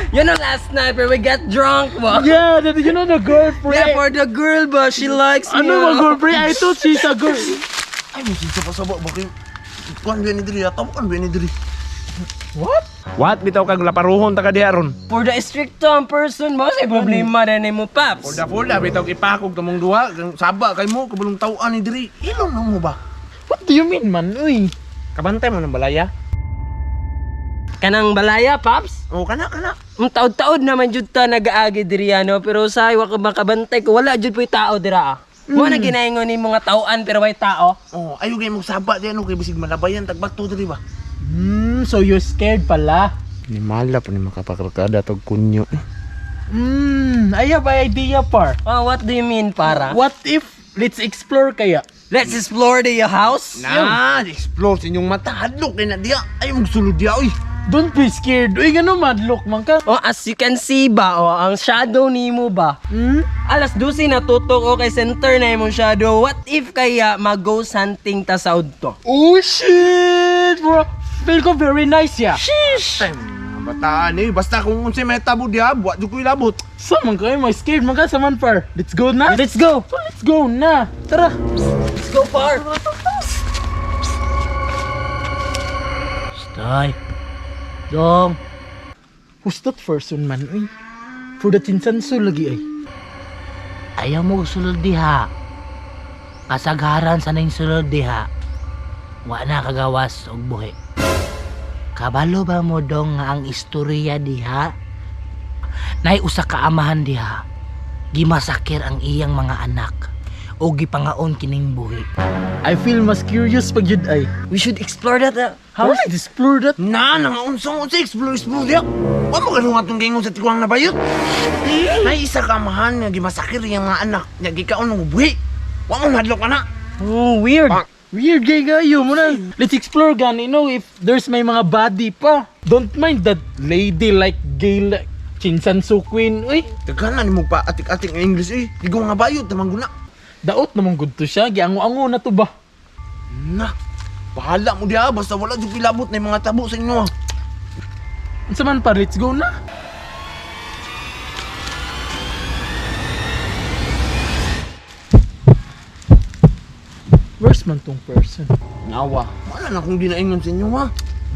You know last night where we got drunk ba? Yeah, you know the girl, pre. Yeah, for the girl ba? She likes me. Ano ba girl, pre? I thought she's a girl. Ay, mo saba-saba ba kayo? Kuan ba ni diri? Ataw kuan ba ni diri? What? What bitaw kag laparuhon ta ka diha ron? For the stricto ang person mo, say problema na nimo, Paps. Fulda fulda bitaw ipakog tumong duha. Kang saba kay mo kabulong tawaan ni diri. Ilong na mo ba? What do you mean, man? Uy. Kabantay mo ng balaya. Kanang balaya, Paps? Oh, kana kana. Ang taod-taod naman jud ta nagaagi diri ano, pero sa wa ka makabantay ko wala jud po'y tao dira. Ah. Mo na ginaingon ni mga tauan pero way tao. Oh, ayo kay mo saba di ano kay bisig malabayan tagbato diri ba? So you're scared pala. Ni mala pa ni makapakarkada tog kunyo. I have an idea, par. Oh, what do you mean para? What if let's explore kaya? Let's explore the house. Na, explore sa inyong mata. Hadlok kay na diya. Ayo magsulod diya oy. Don't be scared. Uy, gano madlock man ka. Oh, as you can see ba, oh, ang shadow nimo ba? Hmm? Alas 12 natutok o kay center na imong shadow. What if kaya mag-ghost hunting ta sa udto? Oh, shit, bro. Feel ko very nice, yeah. Sheesh! Time mga bataan eh. Basta kung unsay may tabo diya, buwa jud ko ilabot. Sa man kayo, may scared man ka sa man, par. Let's go na. Let's go! So, let's go na. Tara. Let's go, par! Tay. Dong. Who's that person man? Uy. For the chinsanso lagi ay. Ayaw mo sulod diha. Kasagaran sa ning sulod diha. Wa na kagawas og buhi. Kabalo ba mo dong nga ang istorya diha? Nay usa ka amahan diha. Gimasakir ang iyang mga anak o gipangaon kining buhi. I feel mas curious pag yun ay. We should explore that House? house. Let's explore that. Na, nanga unsang unsa explore explore diya. Wa mo ganun atong gingon sa tiguang na bayot. Nay isa ka amahan nga gimasakir iyang mga anak, nya gikaon og buhi. Wa mo hadlok ana. Oh, weird. Weird gay kayo mo na. Let's explore gani no if there's may mga body pa. Don't mind that lady like gay like Chinsanso queen. Uy, Daghan na nimo pa atik-atik nga English eh. Tigong nga bayot tamang guna. daot namang good to siya. Giango-ango na to ba? Na. Bahala mo diya basta wala jud ilabot na yung mga tabo sa inyo. ah. Unsa man pa, let's go na. Where's man tong person? Nawa. Wala na akong ginaingon sa inyo ha.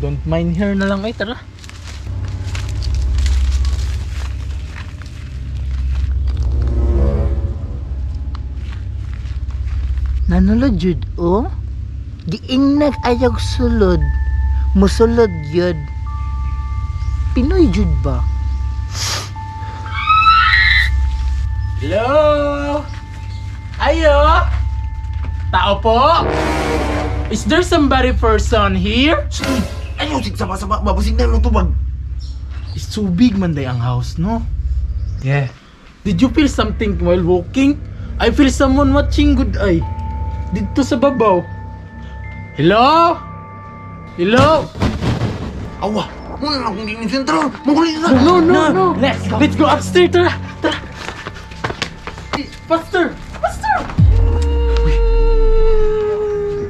Don't mind her na lang ay tara. Nanulod jud o? Giingnag ayog sulod. Musulod yun. Pinoy jud ba? Hello? Ayo? Tao po? Is there somebody person here? Ayaw sig saba-saba babasig na imong tubag. It's too big man day ang house, no? Yeah. Did you feel something while walking? I feel someone watching good eye. Dito sa babaw. Hello? Hello? Awa, wala na akong gingon sa inyo. Tara, mangulit na. No, no, no. Let's go. Let's go upstairs. Tara, tara. Faster! Faster!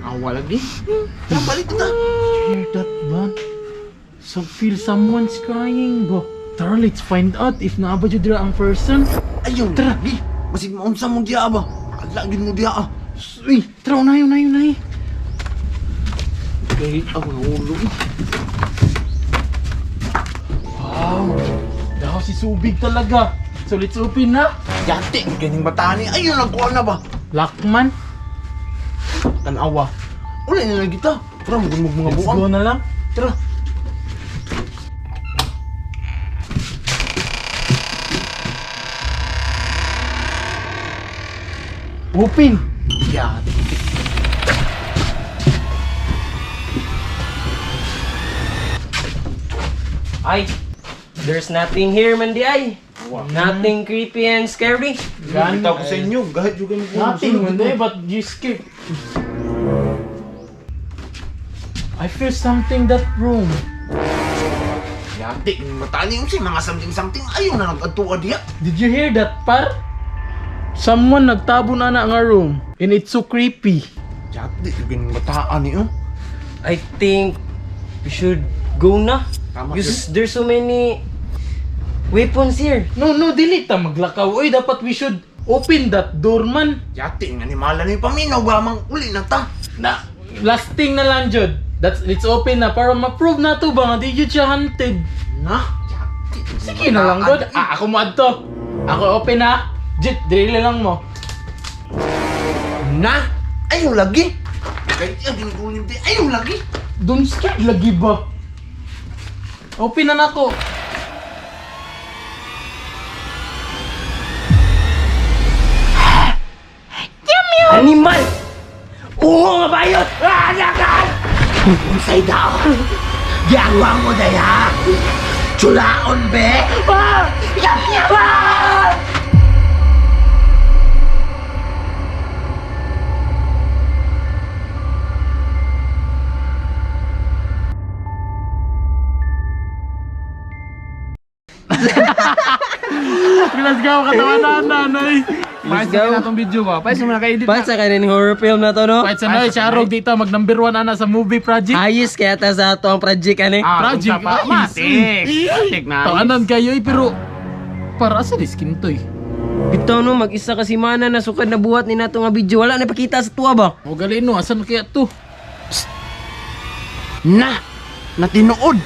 Awa lagi. Tara, balik na. Hear that, man? So feel someone's crying, bro. Tara, let's find out if naa ba jud dira ang person. Ayaw Tara. lagi. Basig maunsa mo diya ba? Ala gid mo diya ah. Uy, tara, unay, unay, unay. Kay ako ng ulo. eh. Wow, the house is so big talaga. So let's open na. Yati, ganing bataan ni. Ayaw nagkuha na ba? Lockman, Tanawa. Wala na lang kita. Tara, magumog mga let's buang. go na lang. Tara. Open. Yati. Ay, there's nothing here man di ay. Nothing creepy and scary. Gan. Kita ko sa inyo. Gahit juga mo. Nothing, man, eh, but you skip. I feel something that room. Yati, ganing bataan ni. Unsay mga something-something. Ayaw na nag-adtuwa diya. Did you hear that, par? Someone nagtabo na na nga room and it's so creepy. Yati, ganing bataan ni. Oh. I think we should go na. Tama, Because there's so many Weapons here. No, no, dili ta maglakaw. Oy, dapat we should open that door man. Yati nga ni mala ni paminaw ba mang uli na ta. Na, last thing na lang jud. That's it's open na para ma-prove na to ba nga di jud siya hunted. Na, yati. Sige na lang god. Ah, ako mo adto. Ako open na. Jit, dili lang mo. Na, ayaw lagi. Kahit ang ginigulim di, ayaw lagi. Don't scared lagi ba? Open na nako. Animal! Oo nga bayot! Ah, nakan! Unsay daon? Giangwang mo daya. Chulaon be. Ah! Yam yam. Ah! Let's go, katawa na nanay. Let's go. Na tong video ba? Paisa mo na ka-edit. Bakit sa kanin horror film na to, no? Kahit sa noy, siya arog dito, mag number 1 ana sa movie project. Ayos kaya ta sa ato ang project ani. Project, pa. ayos. Matik. Matik na. Taanan kayo eh, pero para sa diskin to eh. Bitaw no, mag-isa ka si Mana na sukad na buhat ni nato nga video. Wala na pakita sa tuwa ba? O gali no, asan kaya to? Na, natinuod.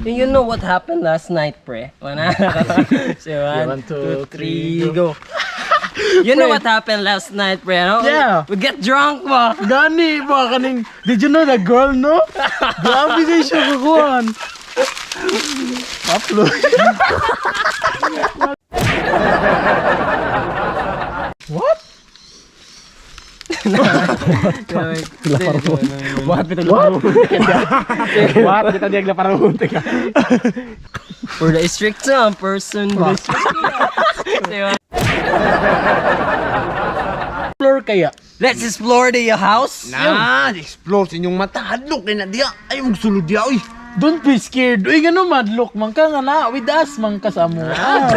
Do you know what happened last night, pre? Wala. So, one, two, three, go. You know what happened last night, pre? No? Yeah. We get drunk ba? Gani ba kaning Did you know the girl no? Grabe kay siya kukuhan. Upload. What? What bitaw What? What bitaw diag laparuhon teka. For the strict person ba? Diba? Floor kaya. Let's explore the house. Na, explore sa inyong mata. Hadlok kay na diya. Ayaw magsulod diya, oy. Don't be scared. Uy, ngano madlok man ka nga na with us man ka sa mo. Ah.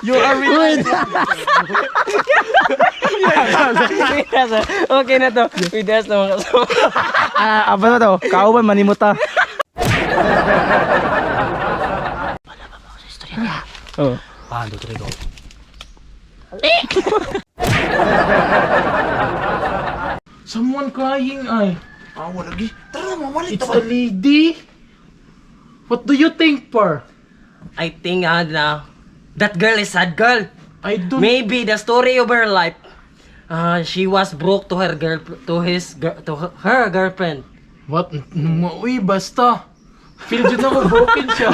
You are with us. Okay na to. With us naman kasama. Ah, aba na to. Kauban manimuta. Oh. 1, 2, 3, go. Someone crying ay. Ah, wala lagi. Tara, mamalit It's ta a lady. What do you think, par? I think na that girl is sad girl. I don't Maybe the story of her life. She was broke to her girl to his girl, to her girlfriend. What? Uy, basta. Feel jud ako broken siya.